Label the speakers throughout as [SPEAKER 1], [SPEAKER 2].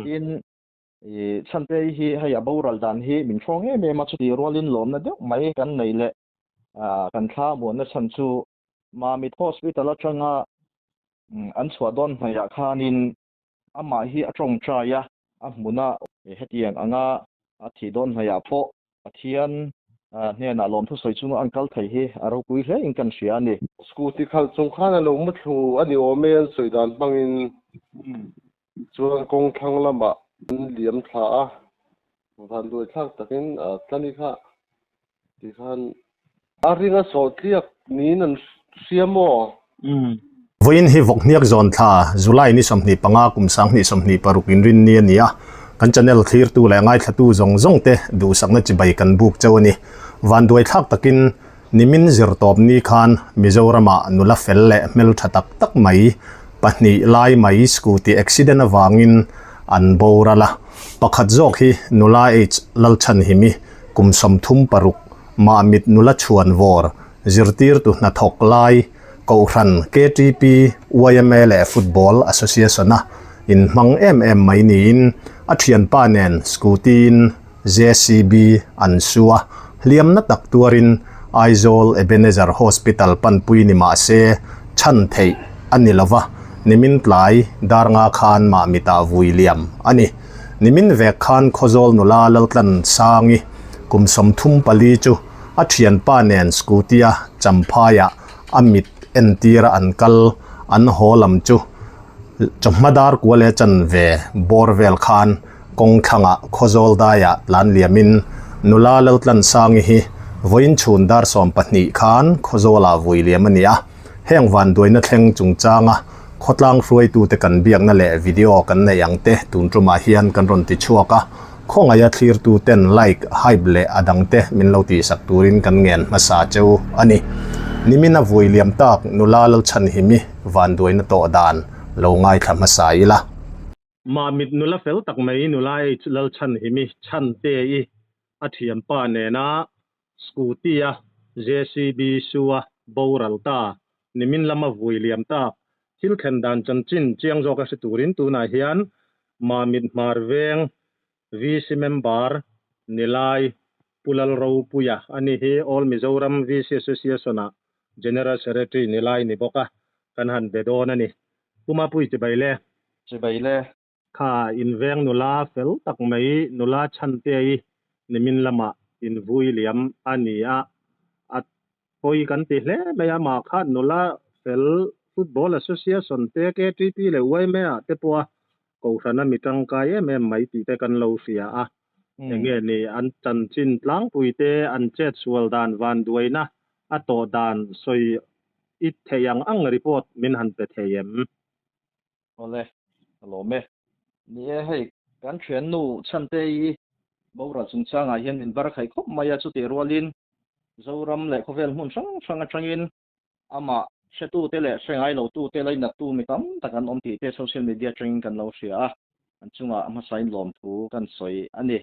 [SPEAKER 1] Tin, i Chhantei hi hei a boral dan hi min hrawng em em a, chutih rualin lawmna deuh mai kan nei leh kan thla muanna chhan chu Mamit Hospital atanga an chhuah dawn hnaihah khanin amah hi a tawngtai a, a hmuna hetiang anga a thih dawn hnaihah pawh Pathian hnenah lawmthu sawi chunga an kal thei hi a ropui hle in kan hria a ni.
[SPEAKER 2] Scooty khalh chung khan a lo mu thlu a ni awm e an sawi dan hmangin chuan kawng thlang lamah an liam thla a, vanduai thlak takin tlani kha tikhan a ring a sawh tliak niin an hria maw?
[SPEAKER 3] Vawiin hi Vawkhniak zawn thla, July ni 25 kum 2026 inrinni a ni a, kan channel thlirtu leh ngaithlatu zawng zawng te duhsakna chibai kan buk chauh a ni. Vanduai thlak takin nimin zirtawp ni khan Mizoramah nula fel leh hmeltha tak tak mai pahnih lai mai scooty accident avangin an boral a, pakhat zawk hi nula H Lalchhanhimi kum 36 Mahmit nula chhuan vawr zirtirtu hnathawk lai Kohhran, KTP, yma leh Football Association-a inhmang em em mai niin a thianpa nen scooty-in JCB an su a, hliamna tak tuarin Aizawl Ebenezer Hospital panpui ni mah se chhan theih a ni lo va, nimin tlai dar nga khan Mahmitah vui liam a ni. Nimin vek khan Khawzawl nula Laltlansangi kum 34 chu A thianpa nen scooty-a Champhaiah a mit entira an kal an haw lam chu chawhma dar kua leh chanve bawr vel khan kawng thlangah Khawzawl daiah tlan liamin nula Laltlansangi hi vawiin chhun dar 12 khan Khawzawlah vui liam a ni a. Heng vanduaina thleng chungchanga khawtlang hruaitute kan biakna leh video kan neih ang te tun tumah hian kan rawn ti chhuak a. Khawngaia thlirtu ten like, hype leh a dang te min lo tihsak turin kan ngen hmasa cheu a ni. Nimin a vui liam tak nula Lalchhanhimi vanduaina tawh dan lo ngaithla hmasa ila.
[SPEAKER 4] Mahmit nula fel tak mai nula H Lalchhanhimi Chhante i a thianpa nena scooty a JCB su a boral ta nimin lama vui liam tak thil thlen dan chanchin chiang zawk a hre turin tunah hian Mamit Hmar Veng VC member Nilai Pu Lalropuia a ni hi All Mizoram VC Association ah General Secretary Nilai ni bawk a, kan han be dawn a ni. Pu Mapui chibai le.
[SPEAKER 1] Chibai le.
[SPEAKER 4] Kha inveng nula fel tak mai nula Chhantei nimin lamah invui liam a ni a, a pawi kan ti hle mai a, mah kha nula fel Football Association te KTP leh yma ah te pawha kohhrana mi tangkai em em mai tih te kan lo hria a, enge ni an chanchin tlangpui te an chet sual dan vanduaina a tawh dan sawi it thei ang ang report min han pe thei em?
[SPEAKER 1] Awle, ka lawm e. Ni e, hei kan thiannu Chhantei boral chungchangah hian min bar khai khawp mai a, chutih rualin Zoram leh khawvel hmun hrang hrang atangin amah hretute leh hre ngai lotute lainattu mi tam tak an awm tih te social media atangin kan lo hria a, an chungah hmasain lawmthu kan sawi a ni.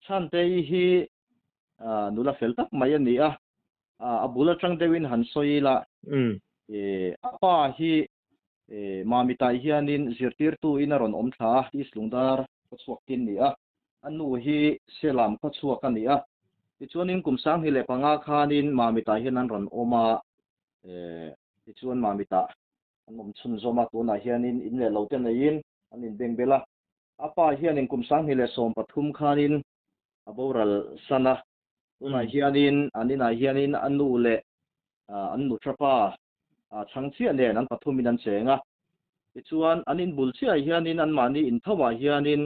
[SPEAKER 1] Chhantei hi nula fel tak mai a ni a, a bul atang deuhin han sawi ila, a pa hi Mamitah hianin zirtirtuin a rawn awm thla a, East Lungdar khawchhuak tin ni a, a nu hi Selam khawchhuak a ni a. Tichuanin kum 2005 khanin Mamitah hian an rawn awm a, tichuan Mamitah an awm chhunzawm a, tunah hianin in leh lo te neiin an inbengbel a. A pa hianin kum 2013 khanin a boral san a, tunah hianin an inah hianin a nu leh an nuthapa chhang chiah nen an pathumin an cheng a. Tichuan an inbul chiahah hianin anmahni inthoah hianin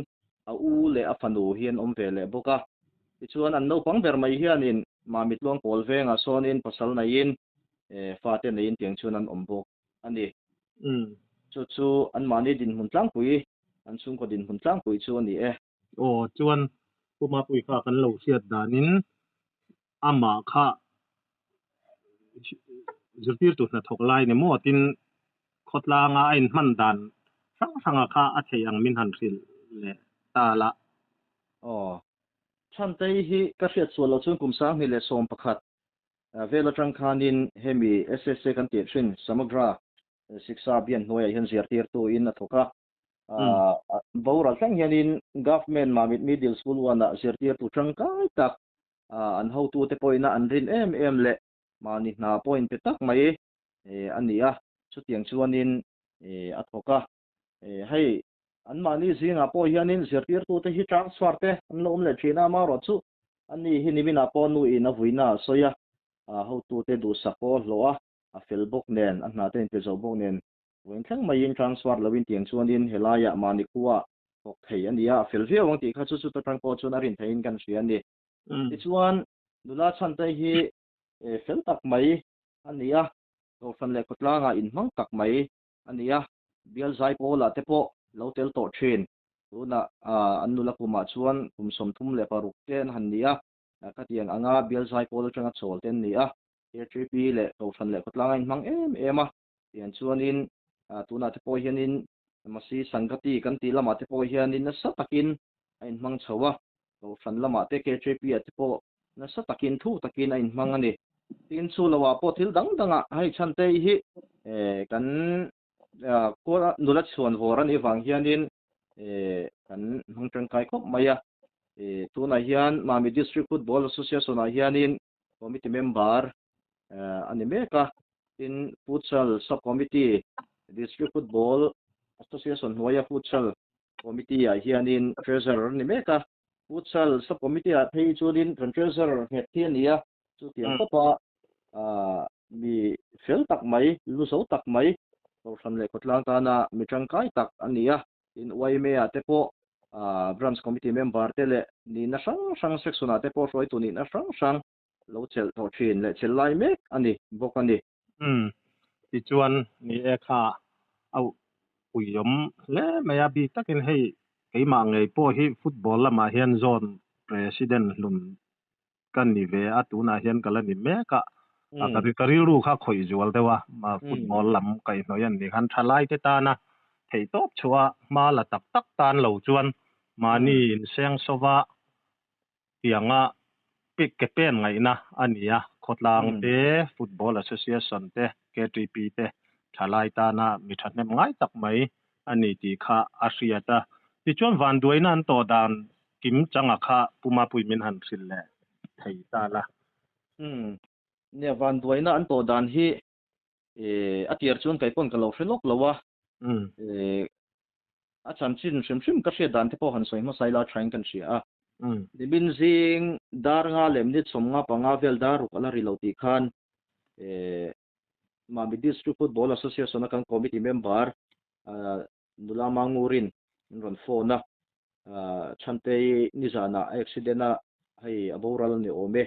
[SPEAKER 1] a u leh a fanu hi an awm ve leh bawk a. Tichuan an naupang ber mai hianin Mami Tluang Pawl vengah sawnin pasal neiin fate neiin tiang chuan an awm bawk a ni. Chu chu anmahni dinhmun tlangpui, an chhungkaw dinhmun tlangpui chu a ni e.
[SPEAKER 4] Aw chuan Pu Mapui kha kan lo hriat danin amah kha zirtirtu hnathawk lai ni maw tin khawtlanga a inhman dan hrang hranga kha a theih ang min han hrilh leh ta la.
[SPEAKER 1] Aw, Chhantei hi ka hriat sual loh chuan kum 2011 vel atang khanin hemi SSA kan tih thin Samagra Shiksha Abhiyan hnuaiah hian zirtirtu in a thawk a. Boral thleng hianin Government Mamit Middle School one-ah zirtirtu tangkai tak an hotute pawhina an rin em em leh mahni hna pawh inpe tak mai a ni a, chutiang chuanin a thawk a. Hei anmahni zingah pawh hianin zirtirtute hi transfer te an lo awm leh thin a, amaherawhchu ani hi niminah pawh nuin a vuina a sawi a, hotute duhsak pawh a hlawh a, a fel bawk nen, a hna te inpe zo bawk nen Vawiin thleng maiin transfer loin tiang chuanin helaiah mahni khua thawk thei a ni a, a fel viau ang tih kha chu chuta tang pawh chuan a rin theihin kan hria a ni. Tichuan, nula chhante hi fel tak mai a ni a, Kohhran leh khawtlangah inhmang tak mai a ni a, bial zaipawlah te pawh lo tel tawh thin. Tunah an nula kumah chuan kum 36 te an han ni a, khatiang anga bial zaipawl atanga chawl te an ni a, KTP leh Kohhran leh khawtlanga inhmang em em a. Tiang chuanin tunah te pawh hianin Masi Sangati kan tih lamah te pawh hianin nasa takin a inhmang chho a, Kohhran lamah te KJP ah te pawh nasa takin thuk takin a inhmang a ni. Tin chu loah pawh thil dang dangah hei chhante hi kan nula chhuan vawr a nih vang hianin kan hmang tangkai khawp mai a. Tunah hian Mami District Football Association ah hianin committee member a ni mek a, tin Futsal Sub Committee, District Football Association hnuaia Futsal Committee ah hianin Treasurer a ni mek a, Futsal Sub Committee ah phei chuanin kan Treasurer nghet hi a ni a, chutiang khawpa mi fel tak mai, lu zo tak mai, Kohhran leh khawtlang tana mi tangkai tak a ni a, tin YMA ah te pawh Branch Committee member te leh nihna hrang hrang section ah te pawh hruaitu nihna hrang hrang lo chelh tawh thin leh chelh lai mek a ni bawk a ni.
[SPEAKER 4] Umm, tichuan ni e kha a puiawm hle mai a, bik takin hei keimah ngei pawh hi football lamah hian zone president hlun ka ni ve a, tunah hian ka la ni mek a, ka rilru kha khawih zual deuh a, football lam kaihhnawih an nih khan thalai te tana theihtawp chhuah a hma la tak tak tan lo chuan mahni inseng sova tianga pick ke pen ngaihna a ni a, khawtlang te, Football Association te, KTP te thalai tana mi thahnem ngai tak mai a ni tih kha a hriat a. Tichuan vanduaina an tawh dan kim changa kha Pu Mapui min han hrilh leh thei ta la.
[SPEAKER 1] Umm, nia vanduaina an tawh dan hi a tir chuan kei pawn ka lo hre lawk lo a, a chanchin hrim hrim ka hriat dan te pawh han sawi hmasa ila thain kan hria a. Nimin zing dar nga leh minute 55 vel dar ruk a la ri lo tih khan Mami District Football Association a kan committee member nula Mangurin min rawn phone a, Chhantei nizanah a accident a, hei a boral a ni awm e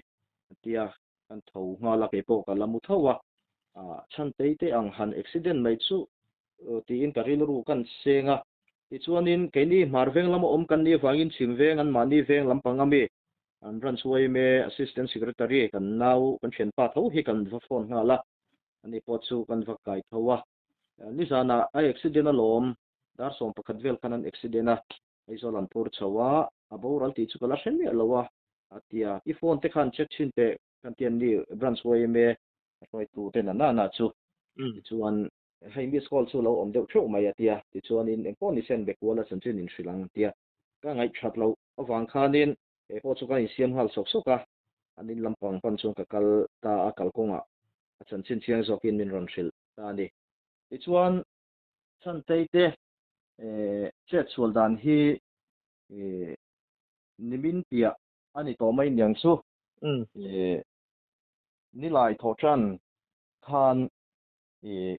[SPEAKER 1] a ti a. Kan tho nghal a, keipawh ka la mu tho a, Chhantei te ang han accident mai chu tiin ka rilru kan seng a, tichuanin keini hmar veng lama awm kan nih avangin chhim veng an mahni veng lampang ami an branch yma assistant secretary kan nau kan thianpa tho hi kan va phone nghal a, ani pawh chu kan va kai tho a, nizanah a accident alawm dar 11 vel khan an accident a, Aizawl an phur chho a, a boral tih chu ka la hre miah lo a, a ti a. I phone te khan check chhin teh kan ti an ni branch yma hruaitu te na na na chu. Tichuan hei miss call chu lo awm deuh theuh mai a ti a, tichuanin engpawh ni sen be kual a chanchin in hrilh ang a ti a. Ka ngaihthat loh avang khanin kei pawh chu ka insiam nghal sawk sawk a, an in lampang pan chuan ka kal ta a, kalkawngah a chanchin chiang zawkin min rawn hrilh ta a ni. Tichuan Chhantei te chet sual dan hi nimin piah a ni tawh mai niang chu. Nilai thawhtan khan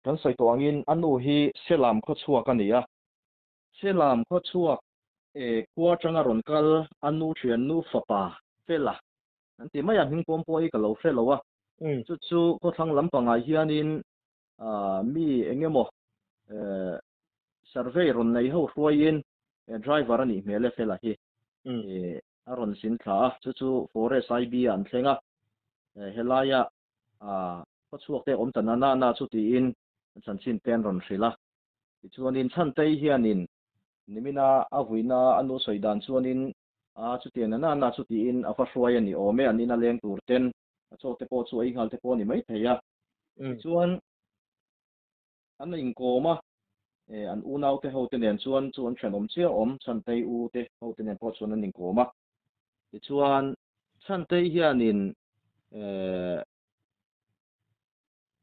[SPEAKER 1] kan sawi tawh angin a nu hi Selam khawchhuak a ni a. Selam khawchhuak khua atanga rawn kal a nu thiannu fapa Fela an ti mai a, hming pawm pawh hi ka lo hre lo a. Chu chu khawthlang lampangah hianin mi eng emaw survey rawn nei ho hruaiin driver a nih hmel e fela hi a rawn zin thla a, chu chu forest IB ah an thleng a, helaia khawchhuak te awm ta na na na chu tiin chanchin te an rawn hrilh a, tichuanin Chhantei hianin nimina a vuina a nu sawi dan chuanin a chutiang na na na chu tiin a va hruai a ni awm e, an ina leng tur ten a chaw te pawh chu ei nghal te pawh a ni maithei a. Tichuan an inkawm a. An unaute hote nen chuan chu an thenawm chiah awm, Chhantei u te hote nen pawh chuan an inkawm a. Tichuan, Chhantei hianin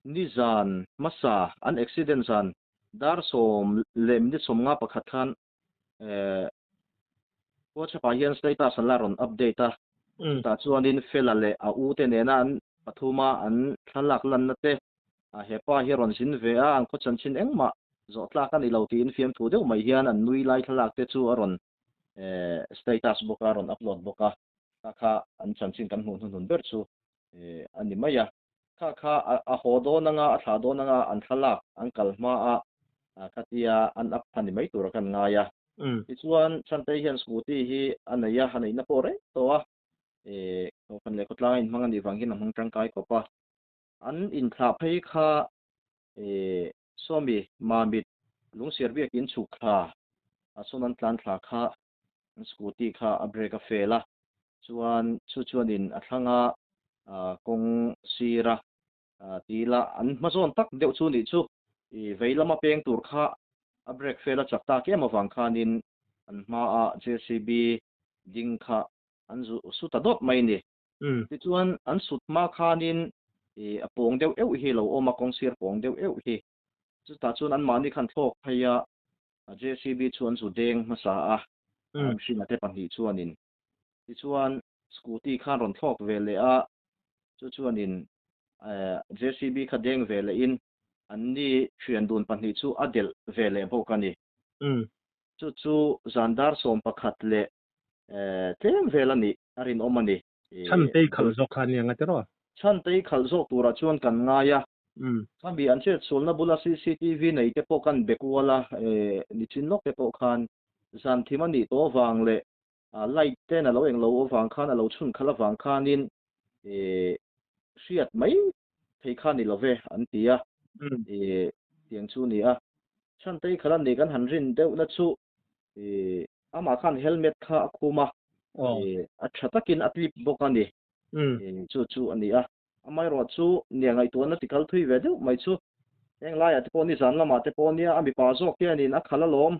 [SPEAKER 1] nizan hmasa an accident zan dar 10 minute 51 khan WhatsApp ah hian status an la rawn update a. Chutah chuanin Fela leh a u te nena an pathuma an thlalak lanna te hepa hi a rawn zin ve a, an khaw chanchin engmah zawh tlak a ni lo tiin fiamthu deuh mai hian an nui lai thlalak te chu a rawn status bawk a, a rawn upload bawk a. Kha kha an chanchin kan hmuh hnuhnun ber chu a ni mai a. Kha kha a haw dawn anga, a thlah dawn anga an thlalak an kal hma a, khatia an up kha ni mai tura kan ngai a. Tichuan Chhantei hian scooty hi a nei a, a neihna pawh reng tawh a, kohhran leh khawtlang a inhmang a nih vang hian a hmang tangkai khawp a. An inthlah phei kha Sawmi, Mamit, Lungsiar biakin chhuk thla a sawn an tlan thla kha an scooty kha a brake a fail a, chuan chu chuanin a thlanga kawng sira tila an hmazawn tak deuh chu nih chu i vei lama peng tur kha a brake fail a chak tak em avang khanin an hmaa JCB ding kha an zu su ta dawt mai a ni. Tichuan an sut hma khanin i a pawng deuh euh hi a lo awm a, kawng sir pawng deuh euh hi. Chutah chuan anmahni khan thlawk phei a, JCB chu an zu deng hmasa a, a mihringa te pahnih chuanin. Tichuan scooty khan rawn thlawk ve leh a, chu chuanin JCB kha deng ve lehin anni thian dun pahnih chu a delh ve leh bawk a ni. Chu chu zan dar 11 leh tlem vel a nih a rinawm a ni.
[SPEAKER 4] Chhantei khalh zawk kha a nia nga tiraw?
[SPEAKER 1] Chhantei khalh zawk turah chuan kan ngai a. Khami an chetsualna bula CCTV nei te pawh kan be kual a, nichin lawk te pawh khan zan thim a nih tawh avang leh light ten a lo eng lo avang khan a lo chhun khalh avang khanin hriat mai thei kha ni love an ti a, tiang chu a ni a. Chhantei khalh a nih kan han rin deuhna chu amah khan helmet kha a khum a, a tha takin a clip bawk a ni. Chu chu a ni a. Amaherawh chu nia ngaihtuahna ti kal thui ve deuh mai chu heng laiah te pawh nizan lamah te pawh nia a mipa zawk hianin a khalh alawm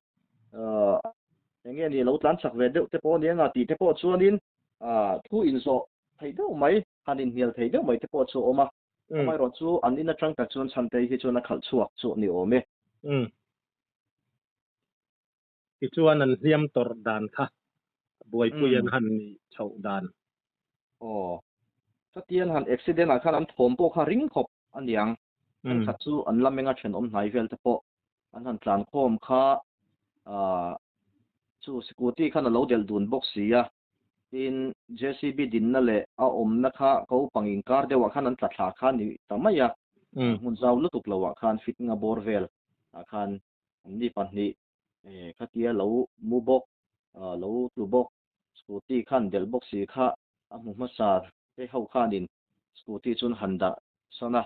[SPEAKER 1] eng nge ni lo tlan chak ve deuh te pawh nia nga tih te pawh chuanin thu inzawh theih deuh mai han inhnial thei deuh mai te pawh chu a awm a. Amaherawh chu an in atang tak chuan Chhantei hi chuan a khalh chhuak chu a ni awm e.
[SPEAKER 4] Tichuan an hliam tawrh dan kha buaipui an han nih chhoh dan.
[SPEAKER 1] Aw. Khatian han accident ah khan an thawm pawh kha ring khawp a niang. Thenkhat chu an la meng a thenawm hnai vel te pawh an han tlan khawm kha chu scooty khan a lo delh dun bawk si a. Tin JCB dinna leh a awmna kha ko pang inkar deuh ah khan an tla thla kha ni ta mai a. Hmun zau lutuk lo ah khan fit nga bawr vel ah khan Anni pahnih khatia lo mu bawk, lo tlu bawk, scooty khan delh bawk si kha a hmu hmasa te ho khanin scooty chu an han dah san a.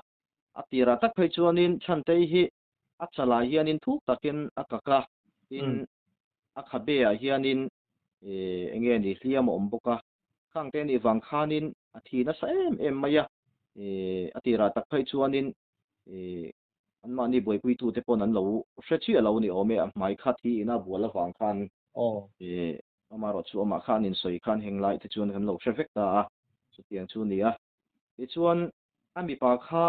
[SPEAKER 1] A tirah tak phei chuanin Chhantei hi a chalah hianin thuk takin a kak a, tin a khabe ah hianin eng nge ni hliam a awm bawk a. Khang te nih vang khanin a thi nasa em em mai a, a tirah tak phei chuanin Anmahni buaipuitute pawn an lo hre chiah lo ni awm e, a hmai kha thi ina bual avang khan amaherawh chu amah kha an insawi khan heng lai te chuan kan lo hre vek ta a, chutiang chu a ni a. Tichuan a mipa kha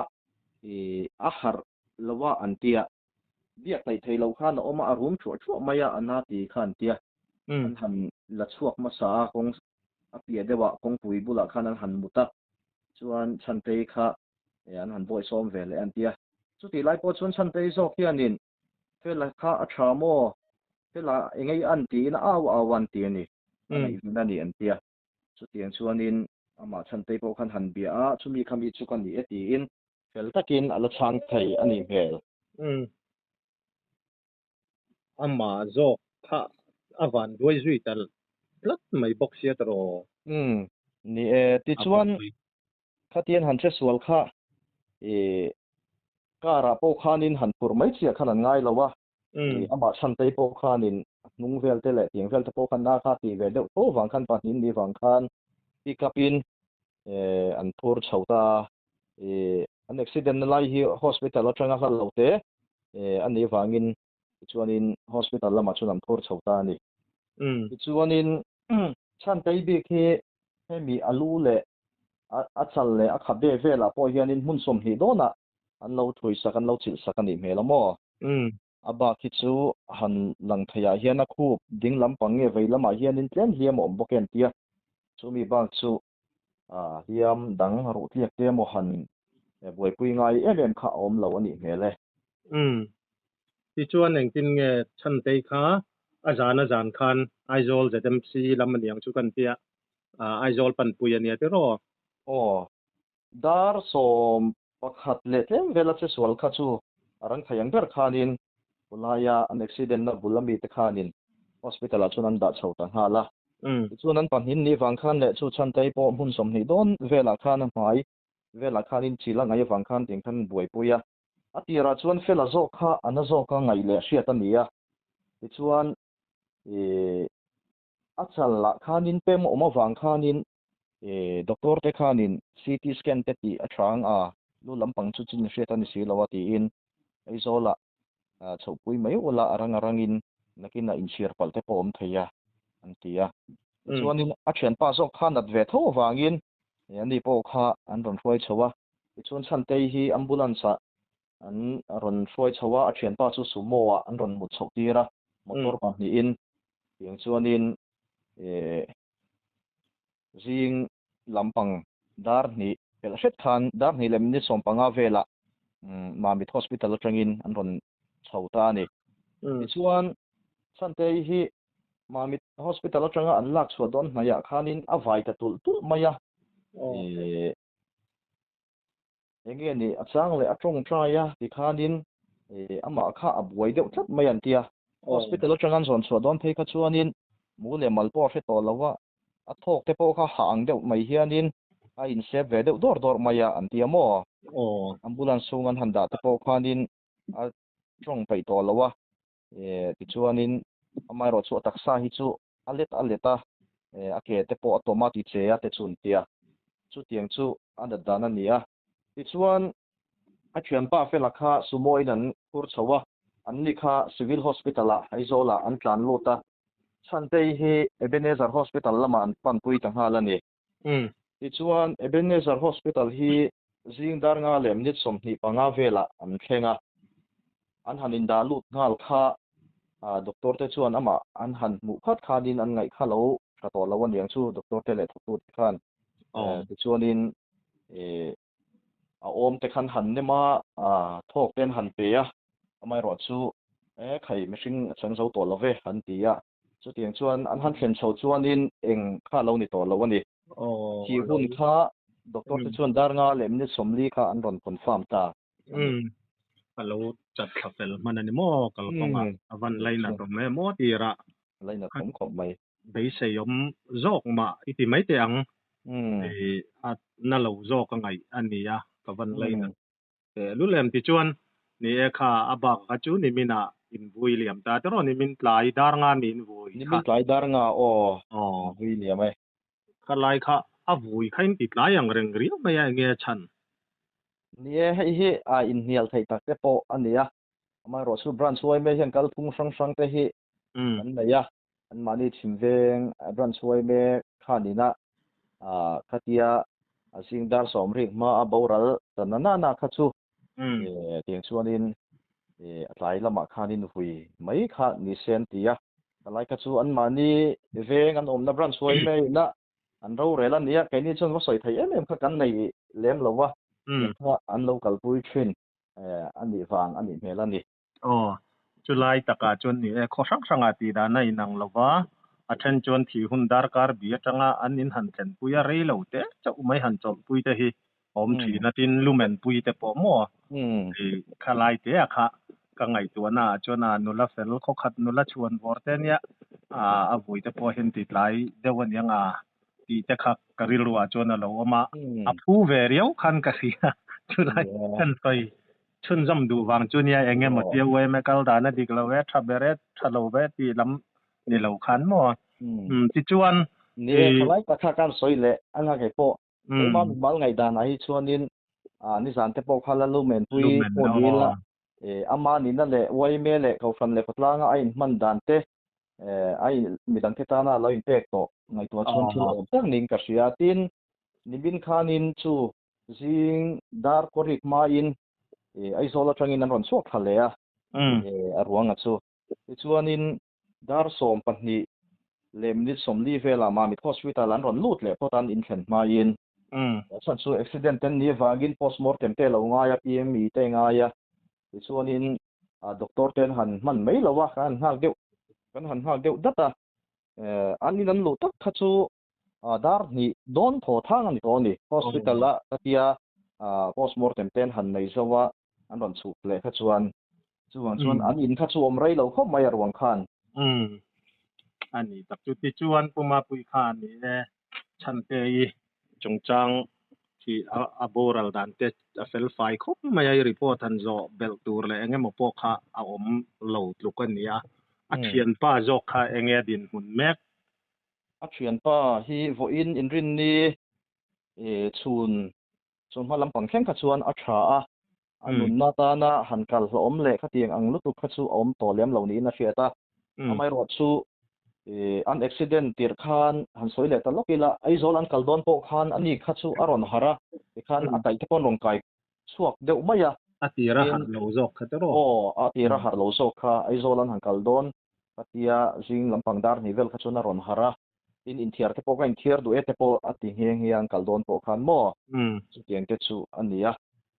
[SPEAKER 1] a harh lo a an tia, biak hleih thei lo khan a awm a, a rum thuah thuah mai a, a na ti kha an tia. An han la chhuak hmasa a, kawng a piah deuhah kawngpui bulah khan an han mut a, chuan Chhantei kha an han bawi sawm ve leh an ti a. Chutih lai pawh chuan Chhantei zawk hianin Fela kha a tha maw? Fela eng ei an tiin a au au an ti a ni. A ngaihven a ni an ti a. Chutiang chuanin amah Chhantei pawh khan han bia a, chumi kha mi chu ka ni e tiin fel takin a la chhang thei a nih hmel.
[SPEAKER 4] Amah zawk kha a van duai zui ta tlat mai bawk sia tawh.
[SPEAKER 1] Umm ni e, tichuan Khatian han hre sual kha i car ah pawh khanin han phurh mai chiah khan an ngai lo a, i amah Chhantei pawh khanin a hnung vel te leh tiang vel te pawh khan na kha tih ve deuh tho vang khan pahnih ni vang khan pick up in an phur chho ta a, i an accident na lai hi hospital atanga hla lo te a nih vangin. Tichuanin hospital lamah chuan an phur chho ta a ni. Tichuanin Chhantei bik hi hemi a lu leh a chal leh a khabe velah pawh hianin hmun 20 dawnah an lo thuisak, an lo chilhsak a nih hmel a maw? A bak hi chu han lang theiah hian a khup ding lampang nge vei lamah hianin tlem hliam a awm bawk em tia chumi bak chu hliam dang ruh tliak te emaw han buaipui ngai em em kha a awm lo a nih hmel e.
[SPEAKER 4] Umm. Tichuan engtin nge Chhantei kha a zan a zan khan Aizawl ZMC lam a niang chu kan tia Aizawl panpui a nia tiraw?
[SPEAKER 1] Aw. Dar 11 leh tlem vela che sual kha chu a rang thei ang ber khanin Pulaia an accident na bul ami te khanin hospital ah chuan an dah chho ta nghal a. Tichuan an pahnin ni vang khan leh chu Chhantei pawh hmun 20 dawn velah khan a hmai velah khanin chil a ngaih avang khan tiang khan buaipui a. A tirah chuan Fela zawk kha a na zawka ngaih leh hriat a ni a. Tichuan ih a chal lah khanin pem awm avang khanin Doctor te khanin CT scan te tih a tha ang a, lu lampang chu chin hriat a ni si lo a tiin Aizawlah chhohpui mai ula a rang a rangin nakinah inchhir palh te pawh awm thei a an ti a. Tichuanin a thianpa zawk kha nat ve tho avangin ani pawh kha an rawn hruai chho a. Tichuan Chhantei hi ambulance ah an rawn hruai chho a, a thianpa chu sumo ah an rawn mut chhoh tir a, motor pahnihin tiang chuanin Zing lampang dar hnih pelh hret khan dar hnih leh minute 15 velah Mamit Hospital atangin an rawn chho ta a ni. Tichuan Chhantei hi Mamit Hospital atanga an lak chhuah dawn hnaihah khanin a vai ta tulh tulh mai a. Enge ni a chang leh a tawngtai a tikhanin amah kha a buai deuh tlat mai an tia. Hospital atanga an zawn chhuah dawn phei kha chuanin mu leh mal pawh a hre tawh lo a, a thawk te pawh kha hah ang deuh mai hianin a insep ve deuh dawr dawr mai a an tia maw. Ambulance chhung an han dah te pawh khanin a tawng peih tawh lo a, tichuanin amaherawhchu a taksa hi chu a let a let a, a ke te pawh a tawm a ti che a te chu an tia. Chutiang chu a nat dan a ni a. Tichuan, a thianpa fela kha sumo in an phur chho a, an ni kha Civil Hospital ah Aizawl ah an tlan lut a. Chhantei hi Ebenezer Hospital lamah an panpui ta nghal a ni. Tichuan, Ebenezer Hospital hi zing dar nga leh minute 25 velah an thleng a. An han indah lut nghal kha doctor te chuan amah an han hmuh khat khanin an ngaih kha lo tha tawh lo aniang chu doctor te leh thawktu te khan. Tichuanin a awm te khan han nem a, thawk te an han pe a, amaherawh chu e khai mihring a chang zo tawh lo ve an ti a. Chutiang chuan an han thlen chho chuanin eng kha lo ni tawh lo a ni. Thih hun kha doctor te chuan dar nga leh minute 40 kha an rawn confirm ta.
[SPEAKER 4] Umm a lo chat thla fel hman a ni maw kalkawngah a van lainat awm em aw tirah
[SPEAKER 1] lainat awm khawp mai.
[SPEAKER 4] Beisei awm zawk mah i ti mai teh ang i a na lo zawk a ngaih a ni a ka van lainat teh lul em tichuan ni e kha a bak kha chu nimin ah in vui liam ta tiraw nimin tlai dar nga mi in vui kha.
[SPEAKER 1] Nimin tlai dar nga aw in vui liam e.
[SPEAKER 4] Kha lai kha a vui kha in ti tlai ang reng riau mai a enge chhan.
[SPEAKER 1] Ni e, hei hi a inhnial theih tak te pawh a ni a. Amaherawhchu branch yma hian kalphung hrang hrang te hi an nei a, anmahni chhim veng branch yma khanina khatia a zing dar 10 rik hma a boral ta na na na kha chu tiang chuanin a tlai lamah khanin vui mai kha ni se an ti a. Palai kha chu anmahni veng an awmna branch yma ina an rorel a nia, keini chuan va sawi thei em em kha kan nei lem lo va, tiang kha an lo kalpui thin a nih vang a nih hmel a ni.
[SPEAKER 4] Aw, chulai takah chuan ni e, khaw hrang hrangah tih dan a inang lo va, a then chuan thih hun darkar bi atanga an in han thlenpui a rei lo te chauh mai han chawlhpui te hi awm thin a, tin lumenpui te pawh maw khalai te a kha ka ngaihtuahna ah chuan a nula fel khaw khat nula chhuan vawr te ania a vui te pawh hian ti tlai deuh aniang a tih te kha ka rilru ah chuan a lo awm a, a phu ve riau khan ka hria chulai kan sawi chhunzawm duh vang chu nia eng emaw tia uaime kal dan a dik lo e tha ber e tha lo ve tih lam ni lo khan maw tichuan
[SPEAKER 1] Ni e, thalai tak kha kan sawi leh a nghak pawh Keimah mimal ngaihdanah hi chuanin nizan te pawh kha la lumen pui pawh ni ila. Ama nihna leh yma leh Kohhran leh khawtlanga a inhman dan te, a midangte tana a lo inpek tawh ngaihtuah chuan thil awm tak niin ka hria. Tin, nimin khanin chu zing dar kawrik hmain Aizawl atangin an rawn chhuak thla leh a, a ruanga chu. Tichuanin dar 12 leh minute 40 velah Mamit Hospital an rawn lut leh phawt a, an inthlen hmain. A chhan chu accident an nih avangin postmortem te a lo ngai a, PME te a ngai a. Tichuanin doctor te an han hman mai lo a, kan han nghak deuh, kan han nghak deuh dat a. An in an luh tak kha chu dar hnih dawn thaw thang a ni tawh a ni. Hospital a ka tia postmortem te an han nei zo a, an rawn chhuk leh kha chuan chuvang chuan an in kha chu awm rei lo khawp mai a ruang khan.
[SPEAKER 4] Umm a ni tak chu tichuan Pu Mapui kha a ni e Chhante i chungchang khi a boral dan te a fel fai khawp mai a i report han zawh belh tur leh eng emaw pawh kha a awm lo tluk a ni a a thianpa zawk kha enge a dinhmun mek.
[SPEAKER 1] A thianpa hi vawiin inrinni chhun Chu hma lampang thleng kha chuan a tha a, a nunna tana han kal hlawhawm leh khatiang ang lutuk kha chu a awm tawh lem lo niin a hriat a. Amaherawh chu an accident tirh khan han sawi leh ta lawk ila, Aizawl an kal dawn pawh khan ani kha chu a rawn harh a, tikhan a kaih te pawh an rawn kai chhuak deuh mai a.
[SPEAKER 4] A tir a harh lo zawk kha tiraw?
[SPEAKER 1] Aw, a tir a harh lo zawk kha Aizawl an han kal dawn khatia zing lampang dar hnih vel kha chuan a rawn harh a. Tin, inthiar te pawh ka inthiar duh e te pawh a ti nghe nghe a, an kal dawn pawh khan maw? Chutiang te chu a ni a,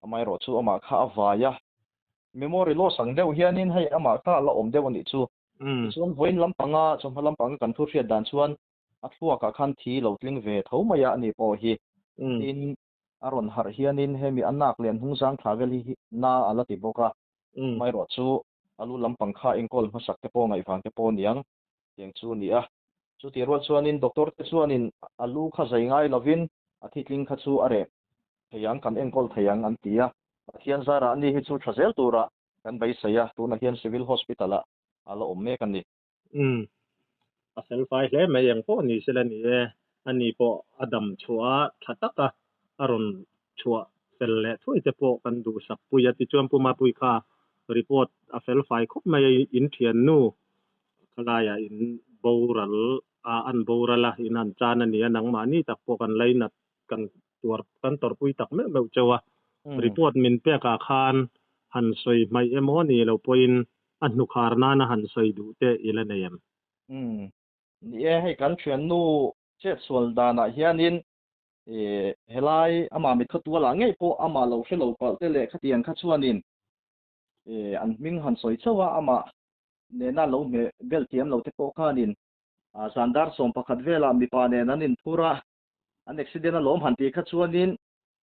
[SPEAKER 1] amaherawh chu amah kha a vai a, memory loss ang deuh hianin hei amah kha a la awm deuh a nih chu. Tichuan vawiin lampanga chawhma lampanga kan thu hriat dan chuan a thluakah khan thi lo tling ve tho mai a ani pawh hi. Tin, a rawn harh hianin hemi a nak leh a hnungzang thla vel hi na a la ti bawk a, amaherawh chu a lu lampang kha enkawl hmasak te pawh ngaihvang te pawh a niang. Tiang chu a ni a. Chutih rual chuanin doctor te chuanin a lu kha zai ngai lovin a thitling kha chu a reh thei ang, kan enkawl thei ang an ti a. Pathian zarah ani hi chu tha zel turah kan beisei a, tunah hian Civil Hospital ah a la awm mek a ni.
[SPEAKER 4] Umm. A fel fai hle mai eng pawh ni sela ni e. Ani pawh a dam chhuah a tha taka a rawn chhuah fel leh thuai te pawh kan duhsak pui a. Tichuan Pu Mapui kha report a fel fai khawp mai a, in thiannu Khalaiah in boral a, an boral a, in han chan a ni a, nangmahni tak pawh kan lainat kan tuar kan tawrhpui tak meuh meuh cheu a. Report min pekah khan han sawi hmaih emaw ni lo pawhin a hnukhar nana han sawi duh te i la nei em?
[SPEAKER 1] Umm. Ni e, hei kan thiannu chetsual danah hianin helai amah mit khaw tualah ngei pawh amah lo hre lo palh te leh khatiang kha chuanin an hming han sawi chauh a, amah nena lo hmeh bel thiam lo te pawh khanin zan dar 11 velah mipa nen an inphur a, an accident a lawm han tih kha chuanin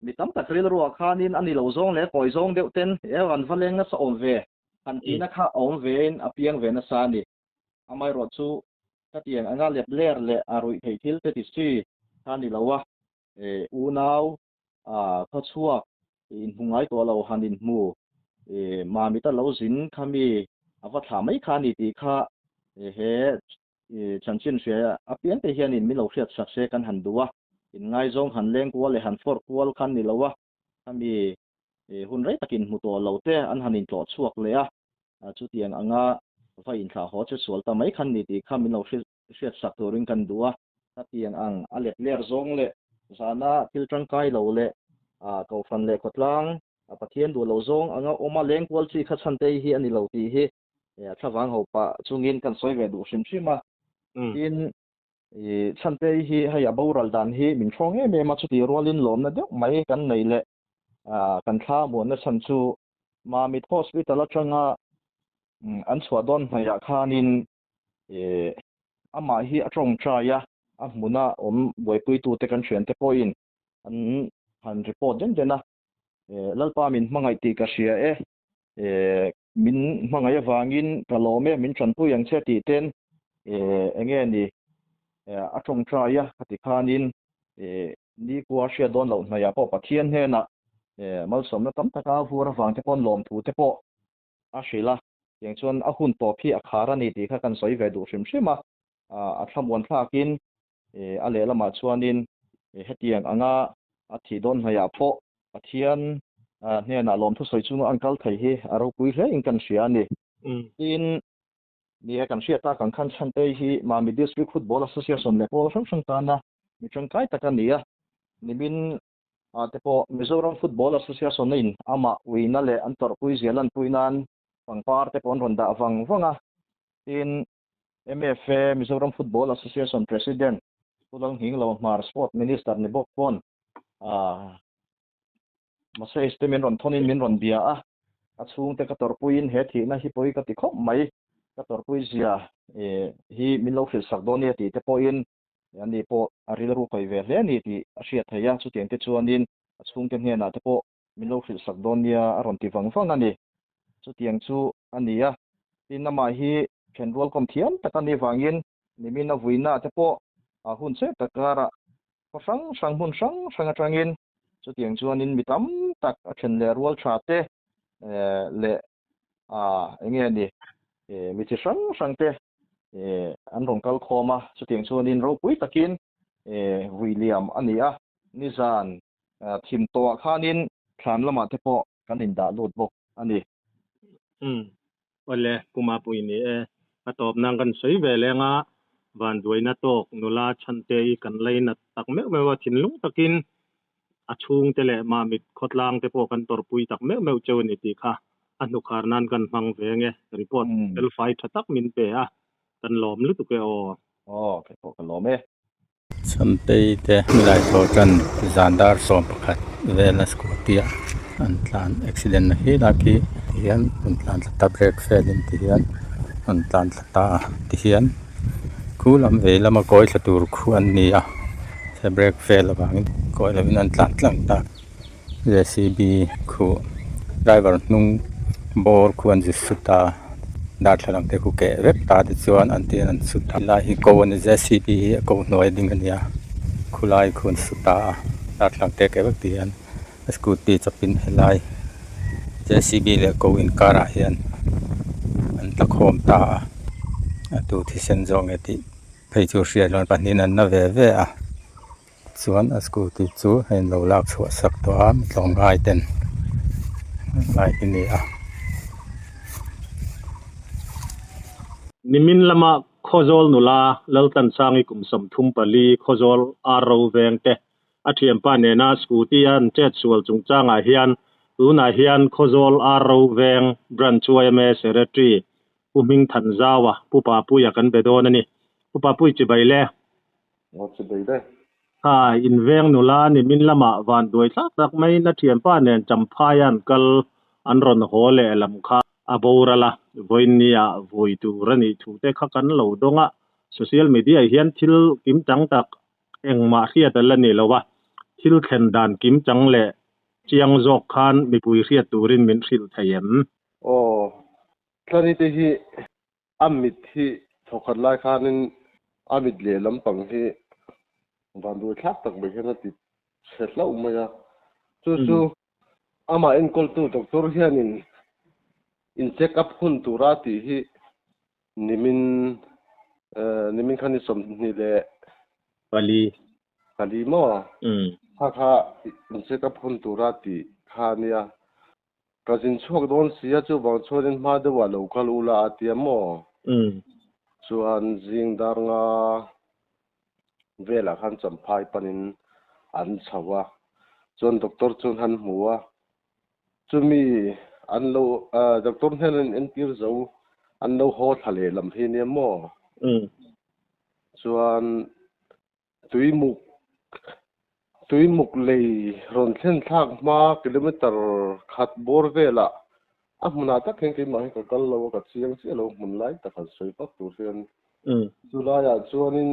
[SPEAKER 1] mi tam tak rilruah khanin a ni lo zawng leh kawi zawng deuh ten e an va leng nasa awm ve han tihna kha a awm vein a piang ve nasa a ni. Amaherawh chu khatiang anga lep ler leh a ruih theih thil te ti si kha a ni lo a, unau khawchhuak inhmu ngai tawh lo han inhmu Mamita lo zin kha mi a va thlah mai kha a ni tih kha he chanchin hria apiang te hianin min lo hriat sak se kan han duh a, inngaizawng han leng kual leh han fawrh kual kha ni lo a, khami hun rei tak inhmu tawh lo te an han intlawh chhuak leh a, chutiang anga va inthlah haw che sual ta mai kha ni tih kha min lo hriat sak turin kan duh a, khatiang ang a let ler zawng leh zana thil tangkai lo leh Kohhran leh khawtlang Pathian duh lo zawng anga awma leng kual chi kha chhan te hi a ni lo tih hi thlavang ho pah chungin kan sawi ve duh hrim hrim a. Tin, chhan te hi hei a boral dan hi min hrawng em em a, chutih rualin lawmna deuh mai kan nei leh kan thla muanna chhan chu Mamit Hospital atanga an chhuah dawn hnaihah khanin Amah hi a tawngtai a, a hmuna awm buaipuitute kan thiante pawhin an han report den den a, Lalpa min hmangaih tih ka hria e, min hmangaih avangin ka lawm e, min tanpui ang che tih ten enge ni a tawngtai a, khati khanin nikua hriat dawn loh hnaihah pawh Pathian hnenah malsawmna tam taka vur avangte pawn lawmthu te pawh a hrilh a, tiang chuan a hun tawp hi a khar a ni tih kha kan sawi ve duh hrim hrim a, a thlamuan thlakin a lehlamah chuanin hetiang anga a thih dawn hnaihah pawh Pathian. Hnenah lawmthu sawi chunga an kal thei hi a ropui hle in kan hria a ni. Tin, ni e kan hriat tak ang khan Chhantei hi Mami District Football Association leh pawl hrang hrang tana mi tangkai tak a ni a. Nimin ah te pawh Mizoram Football Association in amah uina leh an tawrhpui zia lanpui nan pangpar te pawh an rawn dah vang vang a. Tin, MFA, Mizoram Football Association President Pu Lalnghinglo Hmar Sport Minister ni bawk pawn ah Message te min rawn thawnin min rawn bia a, a chhungte ka tawrhpuiin he thihna hi pawi ka ti khawp mai, ka tawrhpui zia hi min lo hrilh sak dawn nia tih te pawhin ani pawh a rilru kawi ve hle a ni tih a hriat theih a, chutiang te chuanin a chhungte hnenah te pawh min lo hrilh sak dawn nia a rawn ti vang vang a ni. Chutiang chu a ni a, tin amah hi thenrual kawm thiam tak a nih vangin nimin a vuina te pawh a hun che tak karah Khaw hrang hrang hmun hrang hrang atangin chutiang chuanin mi tam tak a then leh rual tha te leh eng nge ni mi chi hrang hrang te an rawn kal khawm a, chutiang chuanin ropui takin vui liam a ni a. Nizan thim tawhah khanin thlan lamah te pawh kan indah lut bawk a ni.
[SPEAKER 4] Umm. Awle, Puma pui ni e. A tawp nan kan sawi ve leng a, vanduaina tawk nula chhante i kan lainat tak meuh meuh a, thinlung takin a chhungte leh Mamit khawtlang te pawh kan tawrhpui tak meuh meuh cheu a ni tih kha a hnukhar nan kan hmang ve nge. Report felfai tha tak min pe a, kan lawm lutuk e aw.
[SPEAKER 1] Aw, kei pawh ka lawm e.
[SPEAKER 5] Chhamtei te milai thaw tan zan dar 11 vela scooty a an tlan accident na hi lai khi ti hian an tlan thla ta brake fail in ti hian an tlan thla ta a ti hian khu lam vei lama kawi thla tur khu an ni a brake fail avangin kawi lovin an tlan tlang ta. J_c_b khu driver hnung bawr khu an zut sut a darthlalang te khu keh vek ta tichuan an ti an sut a helai hi ko a ni j_c_b hi a ko hnuai a ding a nia khulai khu an sut ta a darthlalang te keh vek ti hian scooty chawpin helai j_c_b leh ko inkarah hian an tla khawm ta a a tu thisen zawk nge tih phei chu hriat loh pahnihin an na ve ve a. Chuan a scooty chu hei an lo lak chhuah sak tawh a tlawmngai ten lai hi ni a.
[SPEAKER 4] Nimin lama Khawzawl nula Laltlansangi kum 34 Khawzawl ar ro veng te a thianpa nena scooty a an chet sual chungchangah hian tunah hian Khawzawl ar ro veng Branch yma Secretary Pu Hmingthanzaua Pu Papuia kan be dawn a ni. Pu Papui chibai le.
[SPEAKER 2] Ngaw chi bei daih.
[SPEAKER 4] Kha inveng nula nimin lamah van duai thlak tak maiin a thianpa nen Champhai an kal an rawn haw leh lam kha a boral a, vawiinnia vui tur a nih thu te kha kan lo dawng a, social media hian thil kim chang tak engmah hriat a la ni lo a, thil thlen dan kim chang leh chiang zawk khan mipui hriat turin min hrilh thei em?
[SPEAKER 2] Aw, Tlani te hi A mit hi thawkhat lai khanin a mit leh lampang hi vanduai thlak tak mai hian a ti chhe hlauh mai a. Chu chu amah enkawltu doctor hianin in check up hun tura tih hi nimin nimin khan ni 24. Pali maw? Kha kha in check up hun tura tih kha a nia. Ka zin chhuak dawn si a, chuvang chuanin hma deuhah lo kal ula a ti a maw? Chuan zing dar nga velah khan Champhai panin an chho a, chuan doctor chuan han hmu a, chumi an lo doctor hnena an entir zo an lo haw thla leh lam hi nia maw? Chuan Tuimuk Tuimuk lei rawn thlen thlak hma kilometer khat bawr velah a hmunah tak hian keimah hi ka kal lo a, ka chiang chiah lo hmun lai tak han sawi vak tur hian. Chulaiah chuanin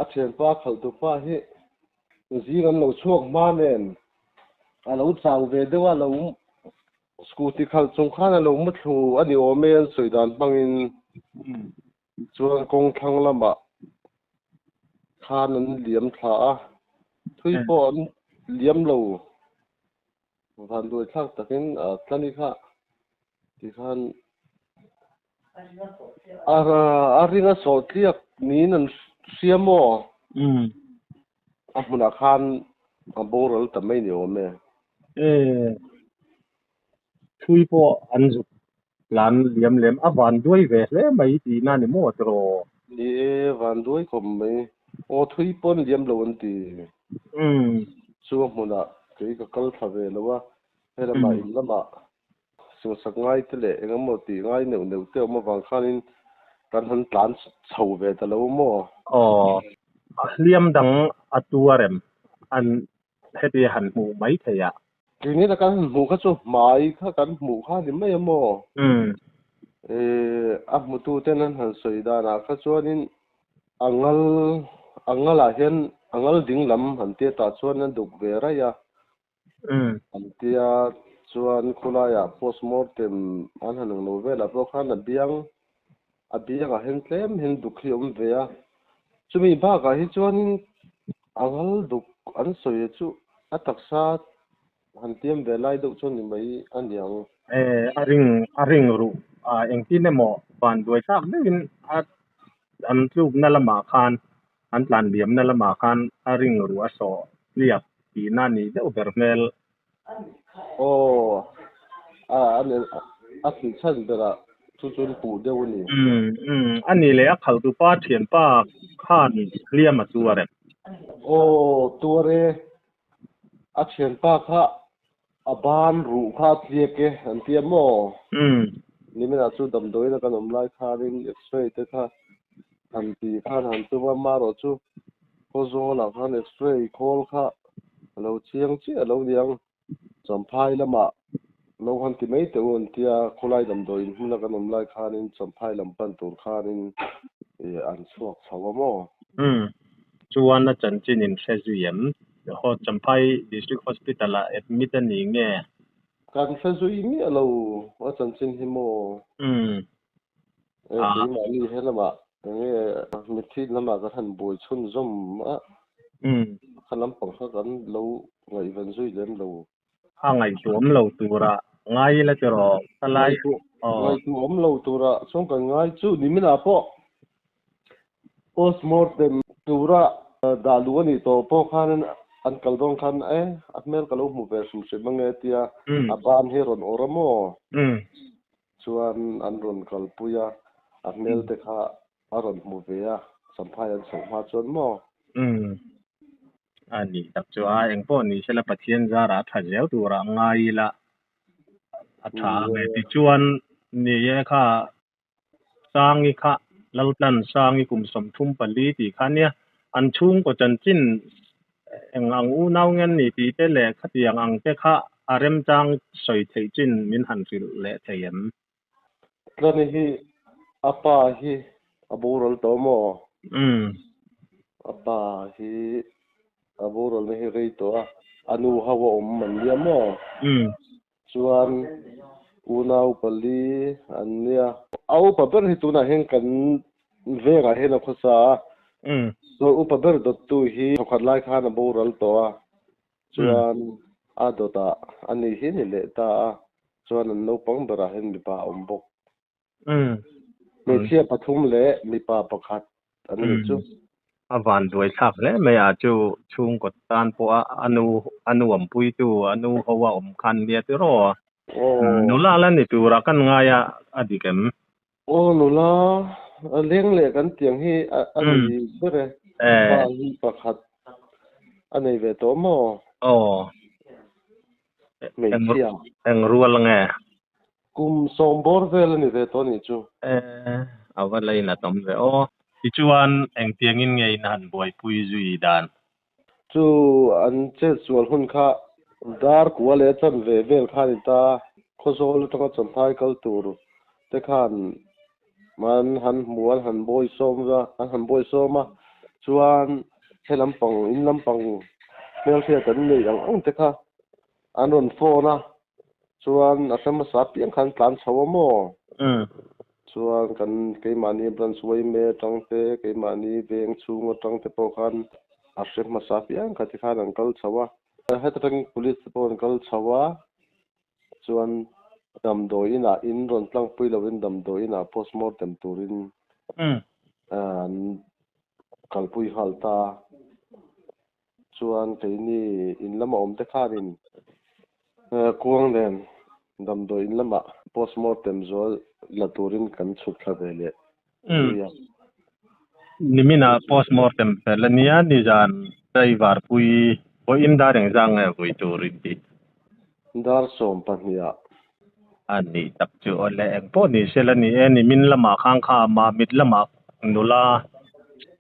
[SPEAKER 2] a thianpa khalhtupa hi zing an lo chhuak hma nen a lo chau ve deuh a, lo scooty khalh chung khan a lo muthlu a ni awm e an sawi dan hmangin. Chuan kawng thlang lamah khan an liam thla a, thui pawh an liam lo. Vanduai thlak takin tlani kha tikhan a ring a sawh tliak niin an hria maw? A hmunah khan. A boral ta mai ni awm e.
[SPEAKER 4] E thui pawh an zuk tlan liam lem a van duai ve hle mai tihna ni maw tiraw?
[SPEAKER 2] Ni e, van duai khawp mai. Aw thui pawh an liam lo an ti. Chu a hmunah kei ka kal thla ve lo a, helamah in lamah singsak ngai te leh eng emaw tih ngai neuh neuh te awm avang khanin kan han tlan chho ve ta lo maw?
[SPEAKER 4] Aw, hliam dang a tuar em? An heti han hmuh mai thei a.
[SPEAKER 2] Keini la kan han hmuh kha chu hmai kha kan hmuh kha ni mai a maw? A hmutu ten an han sawi danah kha chuanin a ngal a ngalah hian a ngal ding lam han tia tah chuan a duk ve raih a. An tia chuan khulaiah postmortem an han ang lo velah pawh khan a biang a biangah hian tlem hian duk hi a awm ve a. Chumi bakah hi chuanin a ngal duk an sawi chu a taksa han tiam ve lai deuh chu ni mai a niang.
[SPEAKER 4] A ring a ring ruh a engtin emaw van duai thlak deuhin a an tlukna lamah khan an tlan liamna lamah khan a ring ruh a sawh tliak tihna a nih deuh ber hmel.
[SPEAKER 2] Aw, a a thih chhan berah chu chuan puh deuh a ni.
[SPEAKER 4] Umm umm, a nih leh a khaltupa thianpa khan hliam a tuar em?
[SPEAKER 2] Aw, tuar e. A thianpa kha a ban ruh kha a tliak e an ti a maw?
[SPEAKER 4] Umm.
[SPEAKER 2] Niminah chu damdawiin a kan awm lai khanin x-ray te kha han ti khan han tum a, marawh chu Khawzawlah khan x-ray khawl kha a lo chiang chiah a lo niang. Champhai lamah lo han ti mai teh u an tia, khawlai damdawiin hmuna kan awm lai khanin Champhai lam pan tur khanin an chhuak chho a maw?
[SPEAKER 4] Umm. Chuan a chanchin in hre zui em? Champhai District Hospital ah admit a ni nge?
[SPEAKER 2] Kan hre zui miah lo a chanchin hi maw?
[SPEAKER 4] Umm.
[SPEAKER 2] Keimahni he lamah enge mitthi lamah kan han buai chhunzawm a, kha lampang kha kan lo ngaihven zui lem lo.
[SPEAKER 4] A ngaihtuahawm lo tura ngai ila tiraw ka lai.
[SPEAKER 2] Ngaihtuahawm lo tura chuan kan ngai chu niminah pawh postmortem tura dah luh a nih tawh pawh khan an kal dawn khan e a hmel ka lo hmu ve hrim hrim ange tia a ban hi a rawn awrh a maw? Chuan an rawn kalpui a, a hmel te kha a rawn hmu ve a, Champhai an chhoh hma chuan maw?
[SPEAKER 4] Umm. A nih tak chu a, engpawh ni sela Pathian zarah a tha zel turah ngai ila a tha ang e. Tichuan ni e kha Sangi kha Laltlan Sangi kum 34 tih kha ania, an chhungkaw chanchin eng ang unau nge an ni tih te leh khatiang ang te kha a remchang sawi theih chin min han hrilh leh thei em?
[SPEAKER 2] Tlani hi a pa hi a boral tawh maw?
[SPEAKER 4] Umm.
[SPEAKER 2] A pa hi a boralna hi rei tawh a, a nu ho a awm an nia maw?
[SPEAKER 4] Umm.
[SPEAKER 2] Chuan unau pali an nia. A upa ber hi tunah hian kan vengah hian a khawsa a. Chuan upa ber dawttu hi thawkhat lai khan a boral tawh a. Chuan a dawtah a ni hi ni leh ta a. Chuan an naupang berah hian mipa a awm bawk. Hmeichhia pathum leh mipa pakhat an ni chu.
[SPEAKER 4] A van duai thlak hle mai a chu chhungkaw tan pawh a a nu a nu awmpuitu a nu ho a awm khan nia tiraw. Nula la ni tura kan ngai a a dik em?
[SPEAKER 2] Aw nula a leng leh kan tiang hi a ni ber e. Pa hi pakhat a nei ve tawh maw?
[SPEAKER 4] Aw.
[SPEAKER 2] Hmeichhia.
[SPEAKER 4] Eng rual nge?
[SPEAKER 2] Kum sawm bawr vel a ni ve tawh a nih chu.
[SPEAKER 4] Eh, a va lainat awm ve aw. Tichuan, engtiangin nge in han buaipui zui dan?
[SPEAKER 2] Chu an chet sual hun kha dar kua leh chan ve vel kha a ni ta. Khawzawl atanga Champhai kal tur te khan an han hmu, an han bawi sawm a, an han bawi sawm a. Chuan he lampang, in lampang hmelhriat an neih ang ang te kha An rawn phone a, chuan a hre hmasa apiang khan tlan chho a maw? Chuan kan keimahni branch yma atang te, keimahni veng chhung atang te pawh khan a hre hmasa apiang kha tikhan an kal chho a. Heta tangin police te pawh an kal chho a, chuan damdawi inah in rawn tlangpui lovin damdawi inah postmortem turin an kalpui nghal ta. Chuan keini in lama awm te khanin kuang nen damdawi in lamah postmortem zual la turin kan chhuk thla ve leh zui a.
[SPEAKER 4] Nimina postmortem fel a nia, nizan driver pui vawiin dar engzang nge vui tur in tih?
[SPEAKER 2] Dar 12 ah.
[SPEAKER 4] A nih tak chu awle eng pawh ni sela ni e, nimin lamah khang kha amah mit lamah nula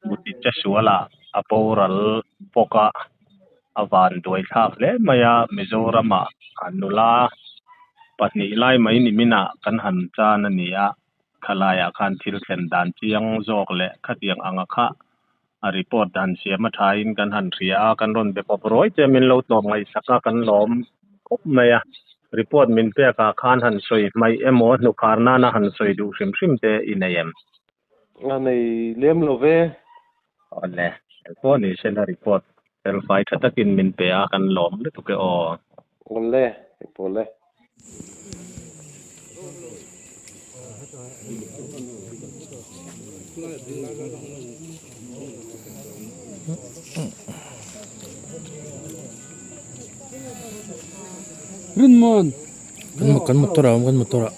[SPEAKER 4] muti che sualah a boral bawk a, a van duai thlak hle mai a, Mizoramah nula pahnih lai mai niminah kan han chan a ni a, khalaiah khan thil thlen dan chiang zawk leh khatiang anga kha a report dan siam a thain kan han hria a, kan rawn be pawp ruai che min lo tlawm ngaihsak a, kan lawm khawp mai a. Report min pek ah khan han sawi hmaih emaw hnukhar nana han sawi duh hrim hrim te i nei em?
[SPEAKER 2] A nei lem lo ve.
[SPEAKER 4] Awle, engpawh ni sela report felfai tha takin min pe a, kan lawm lutuk e aw.
[SPEAKER 2] Awle, engpawh le.
[SPEAKER 6] Rinmuan kan motor ah a awm kan motor ah.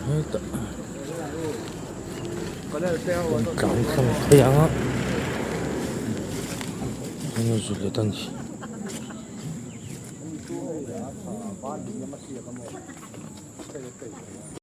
[SPEAKER 6] Hetah tlang tlang phei ang a eng zu let a ni.